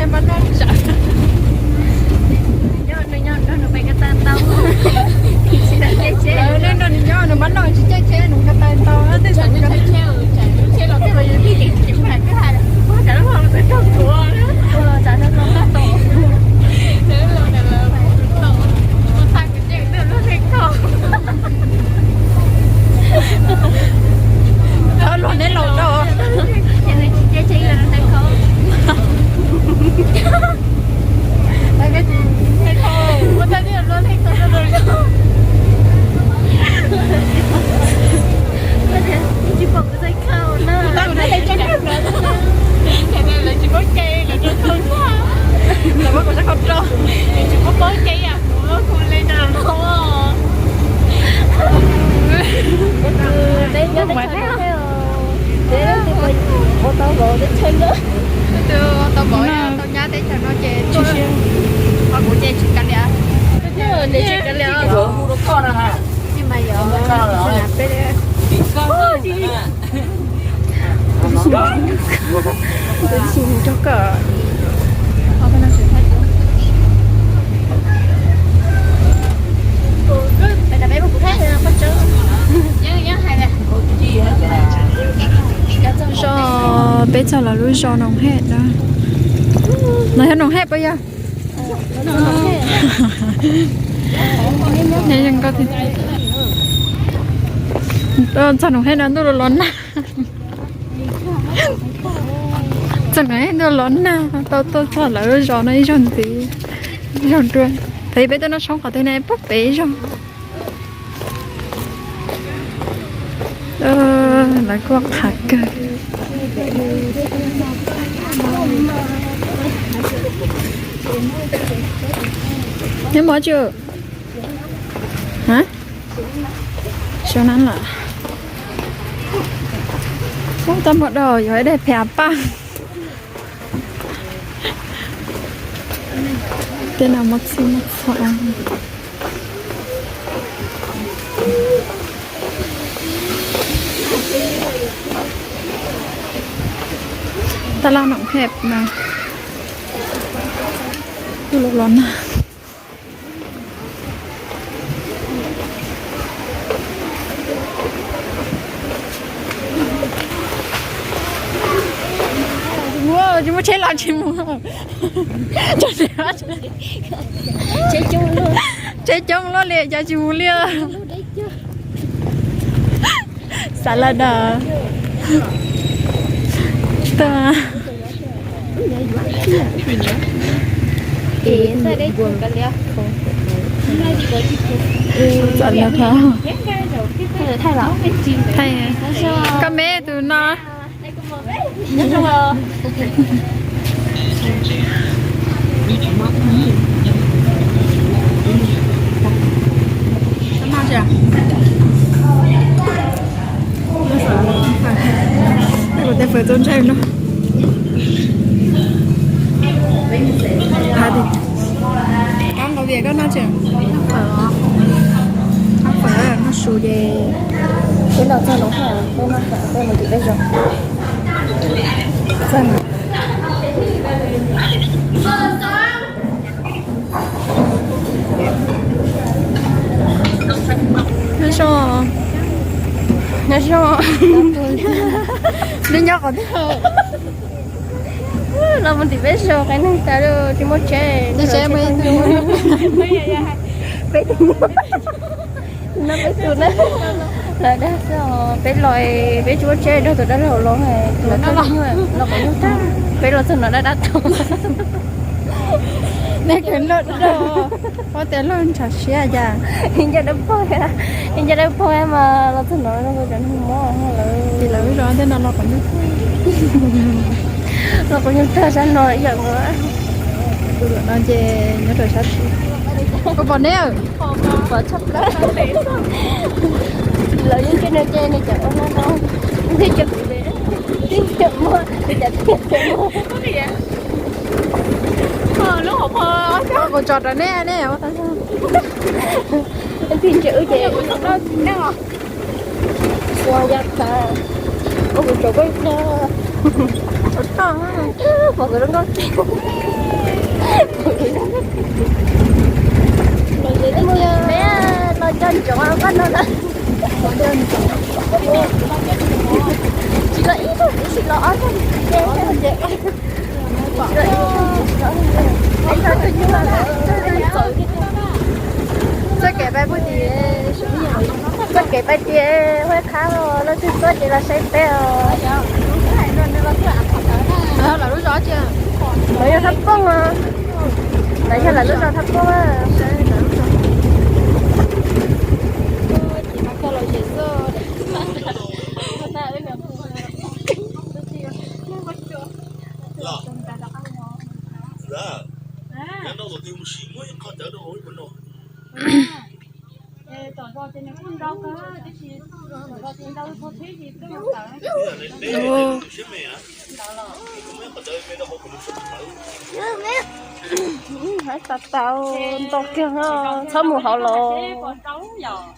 Nws nyob nrog nws pab noj tsis caij tsheb, nws pab noj tsis caij tsheb, nws ka tais ntau tej zaum nws ka tais tsheb los tej los yog tib tsis hais twb hais, ua cas lub hau los tau tuav, ua cas no tau tau. Luag neb laus rau. Tsis pom kuv txhais khau na. Lawv muab kuv txhais khau rau. Tsis pom kuv txhais khau rau. Kuv le rau no. Ua tau vauv teb chaws na. Tau vauv tau nyab teb chaws no ces tsis siab. Qhov kuv ces tsis kav liam. Tsis kav liam. Zos, peb txog lawv lub zos Noom Hej na. No yog Noom Hej puas yog? Txog Noom Hej no ntuj los los nag. Txog Noom Hej ntuj los nag, tau tuaj txog lawv lub zos no ib zaug ntxiv, ib zaug dua. Thaum peb tuaj noj tshoob qhov twg ne, puag pem ib zaug. Lawv kuj qhav kawg. Neb mov tsi? Hab? Sau nab lawm. Ub, tau muaj dau yog ib daim phem paj. Tej no muaj txhij muaj txhom. Taj laj Noom Hej no. Tuaj los los nag. Tsis muaj tsheb los tsis mus. Tsheb coob luaj li cas tsis mus li. Xav lawm na. Txawm lawm thaum. Thaij, koj me tus no. Tej fawv txaus ntshai no. Qab nqaus tias koj noj tseem fawv, noj su ces peb los txog no, peb noj fawm peb mus tim peb zos. Nyob zoo, nyob zoo, neb nyob qhov twg? Los mus tim peb zos qhov neeg tas lawm tsis muaj tsheb. Peb tus no, peb tus na, lawv dag xwb os, peb los peb tsis muaj tsheb, nrog tus dab laug los, tus dab laug los qhov nyuj tag, peb los txog no dab dab tag. Nej kheev loj dab, ua tias loj ntshav siab cas. Ncaj dawb paug, ncaj dawb paug mas los txog no zoo nkaus cov neeg mob lawm. Ces lawv zos tej no los qhov nyuj, los qhov nyuj tag sab no ib yam nkaus. Tus no ces nyob rau sab tid. Koj pom neb, pom tshaj plaws. Lawv yeej cia nws ces nws cov ua no no, nws cov, nws cov muag, nws cov tiag tiag muag. Kuv tso rau neb, neb ua tau. Ntxim ntsim wb ces ua ya tas, ua kuv tso koj tag. Tus toj, pom kuv lub nkuaj. Peb los cog ntsoov koj no na. Tsis los ib tug, tsis los ob tug, ces txoj kev pais puag tim, txoj kev pais tim Huab Qhab los leej twg tuaj ces los saib peb os. Lawv yog thaj pooj os. Lawv yog lawv lub zos thaj pooj. Hais tau tau, ntau kiag, txhob mus hauv los.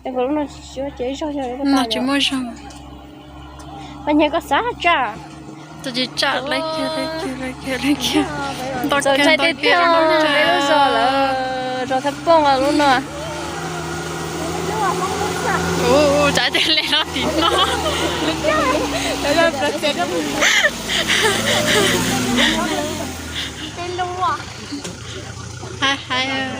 Es kuv lub no tsis siab ces zog yog no tsis muaj zog. Paj Nyiag koj xav tsam. Txaus ntshai tiag tiag, peb lub zos lawm, zos thaj pooj lub no. Ua cas tias le no tim no. Hais hais.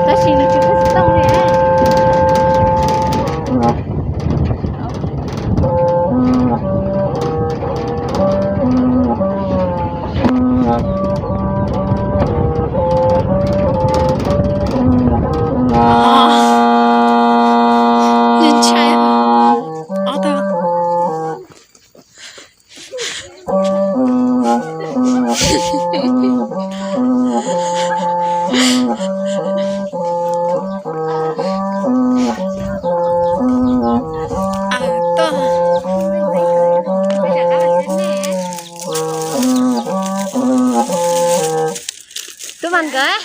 Tab sis nws tsis tau tsis tau li. Ntshai ob tag. Tub Vas nkawd.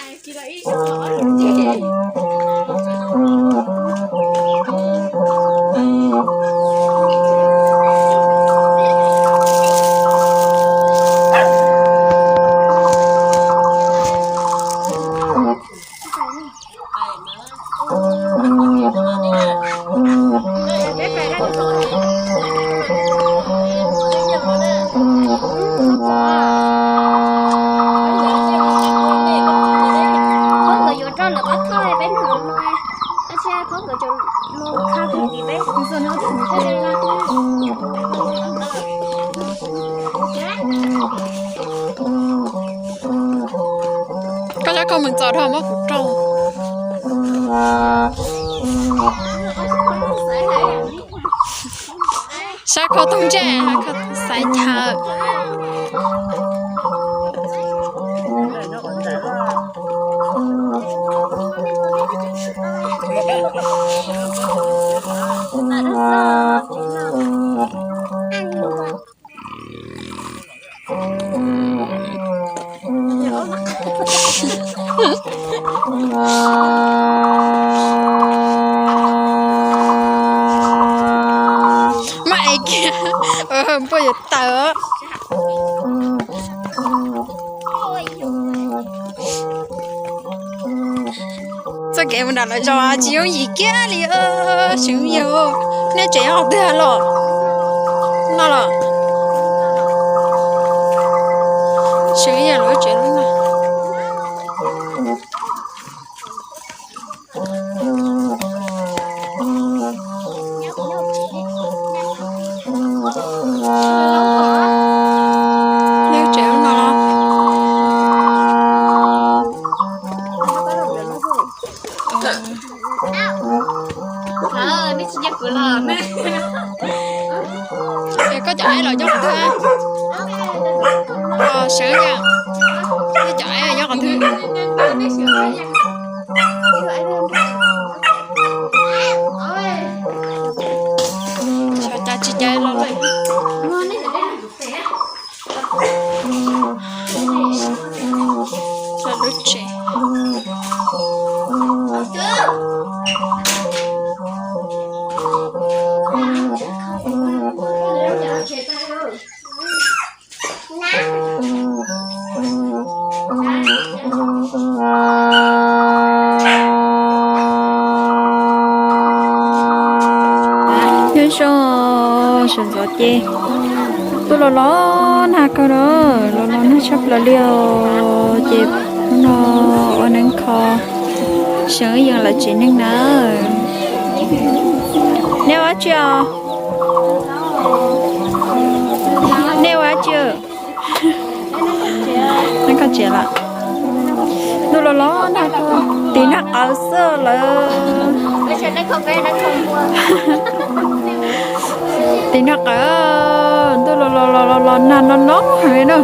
Qhov nkawd yuav rau lawv pab thoj peb hnov no, tab sis qhov nkawd cov lus kha tus tim peb. Koj saib koj mus txog dhau muab kuv rau. Saib koj tus ntsej, koj tus xaiv chaw. Maj es kiag, npua yuav tawm. Txoj kev mus nram lawv zos tsis yooj yim kiag li. Seev Yawg, nej tsev nyob twg los? No los? Seev Yawg lawv tsev lub no. Lub tsev lub no los? Koj cov aib los nyob qhov twg? Sawv yam, koj cov aib nyob qhov twg? Xyov cas tsis cais los lawm. Lub tsev. Nyob zoo, sawv ntxov ces tuaj los los nag kawg na, los los nag tshaj plaws li os. Ces no ua neeb kho, seev ib yees lawv tsev neeg na. Nej ua dab tsi os? Nej ua dab tsi? Neb koj tsev lawm. Ntuj los los nag, tiv nag qawv xwb lawm. Tiv nag qawv, ntuj los los los los nag no no heev li na.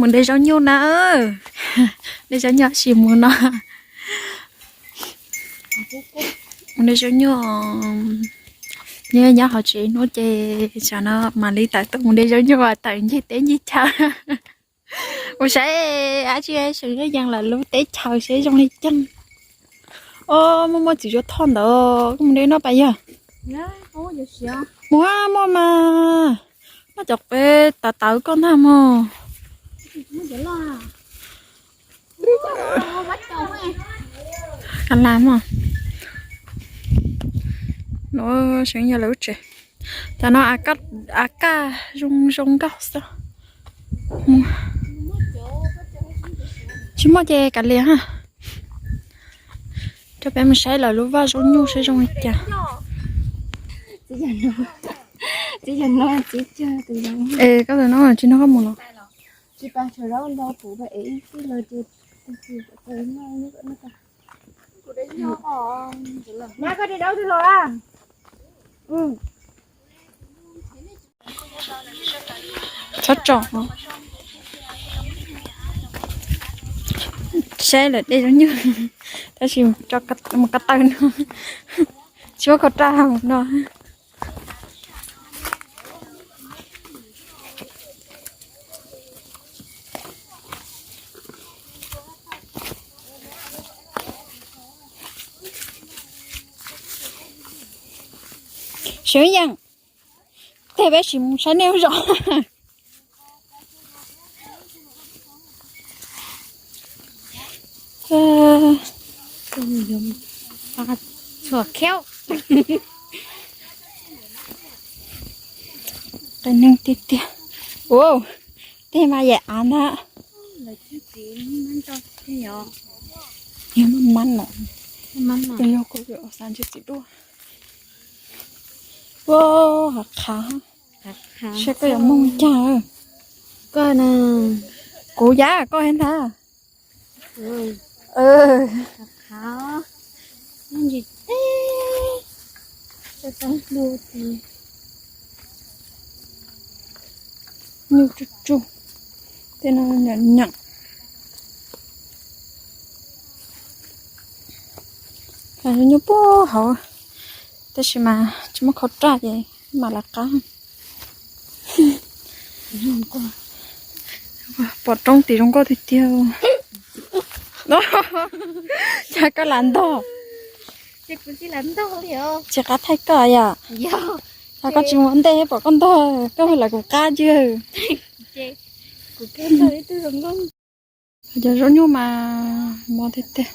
Mus de zaub nyuj na. De zaub nyuj sim mus no. Mus de zaub nyuj, nyob nyob hauv tsev hnub ces tsam no mam li tawm tuaj mus de zaub nyuj tawm ncig teb ncig chaw. Mus saib dab tsi seem yeej yees lawm lub teb chaws seb zoo li cas. Os, muaj muaj txiv zuag thoj ntawd, koj mus de noj pas yog? Mus, muaj mas. Noj cov qe tawv tawv koj ntag mog. Ka la mog. No seem yog lawv lub tsev. Tam no a kaj zoo zoo nkauj xwb. Tsis muaj ces kav liam ha. Rau peb mus saib lawv lub vaj zaub nyuj saib zoo li cas. Es koj tus no tsis nrog koj mus los? Txhob tso. Saib lawv de zaub nyuj, tab sis mus ko taw no, tsis muaj ko raj mus no. Seem yeej, tej peb sim mus saib nej ub zos. Txhua kheeb. Qias neeg tiag tiag. Ua, tej mas yam av ntag. Yog maj mab no, yog kuv xav ntsib txiv duaj. Ua, hav qhav, seb koj yuav moog cas. Kuv yam koj thiab ntag. Nyuj tsuj tsuj, tej no nyuam nyuam. Nyuj puag hauv, tab sis mas tsis muaj khau raj ces mam lawv qab. Pom roob tid zoo nkauj tiag tiag. Cas koj lam ntog? Tsis qab thaij koj yom? Cas koj tsis mus ua ntej pom koj ntog, koj lawv kuv qab ntag. Cov zaub nyuj mas mos tiag tiag.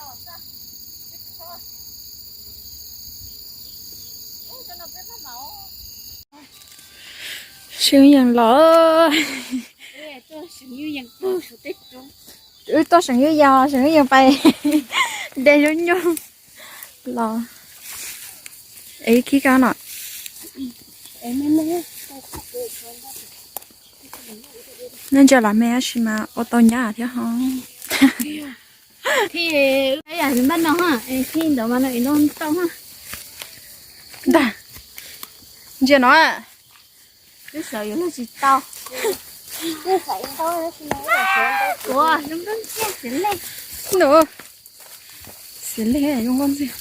Seem yeej los, wb tuaj seem yeej yog seem yeej pais de zaub nyuj los. Es khib koj no, Nej ntsia los me tab sis mas ua tau nyab thiab ho. Thij npaj no, thij ntawd mas no es no tau. Ntag, ntsia no. Twb xav yuav luag tsis tau. Ua zoo nkauj ntxiag xiav lej. Xiav lej zoo nkauj ntxiag.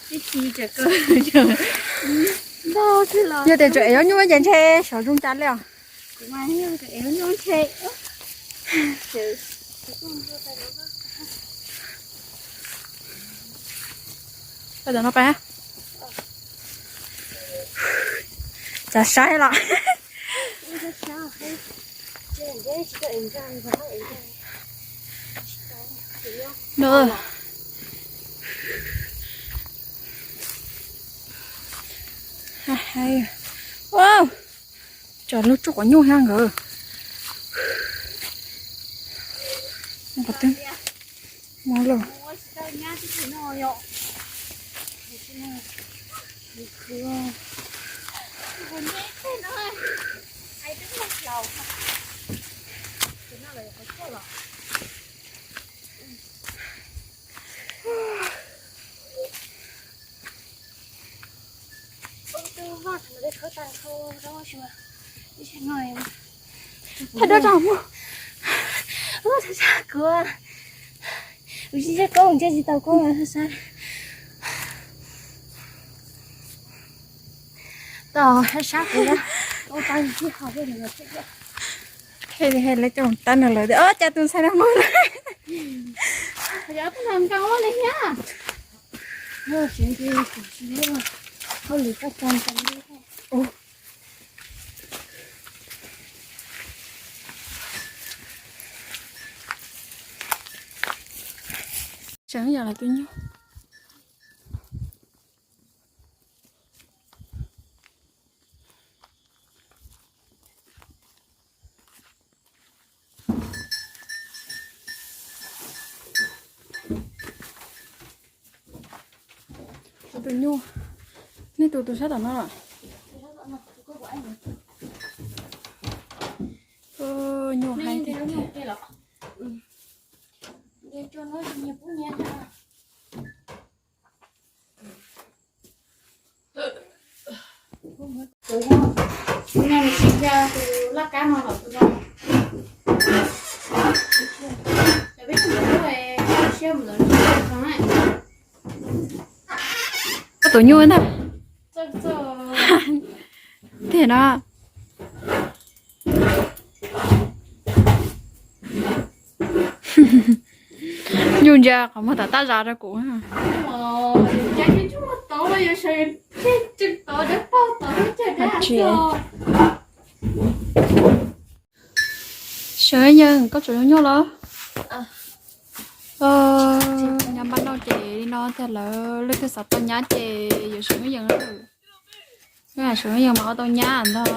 Yog tias tseem ev zaub nyuj ces ntshe xyov zoo cas li os. Pais tom no pais. Tsav saib los. Tso lub tsuj quav nyuj thiab nkawd. Qhov twg muab lawm. Thaj dab tso mus. Kuv, kuv tsis tsis koob, ntshe tsis tau koob sab. Tau sab kuv, ua tau tib hau. He he, lawv coj mus tab nws lawm tias, o, cas tus ntxhais no mus lawm. Tseem yog lawv tus nyuj. Tus nyuj, nej tus tus sab tom no los? Nyuj haib tiag tiag. Tus nyuj ntag. Tiag no. Nyuj ntsia qhov muag tom tab zas rau kuv. Sawv Yeej, koj tseem zoo nyuj los? Nyob npaj no ces li no tiag lawm, leej twg xav tau nyab ces yuav Sawv Yeej lawm. Sawv Yeej mas ua tau nyab ntag.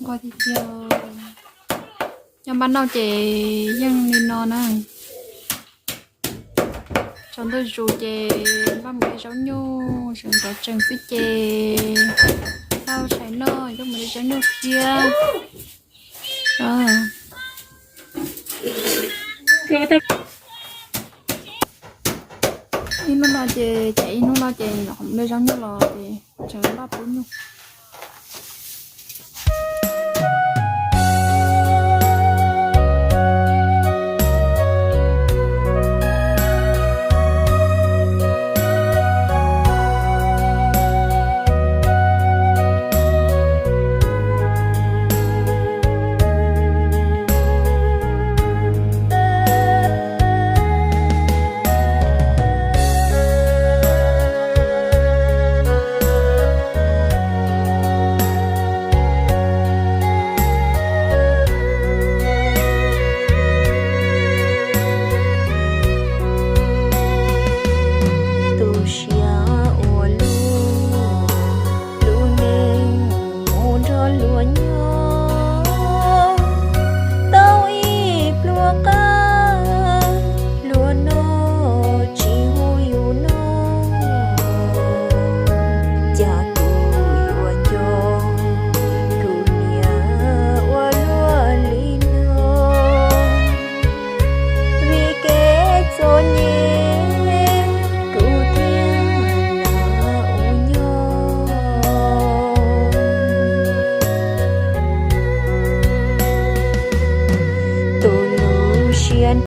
Nquag tiag tiag. Nyob npaj no ces yeej li no na. Tsaus ntuj zus ces npaj mus de zaub nyuj, sawv ntxov tsees xwb ces tau tshais noj, coj mus de zaub nyuj thiab. Ib hnub no ces, ces ib hnub no ces nyuam qhuav mus de zaub nyuj los ces tseem npaj pub nyuj.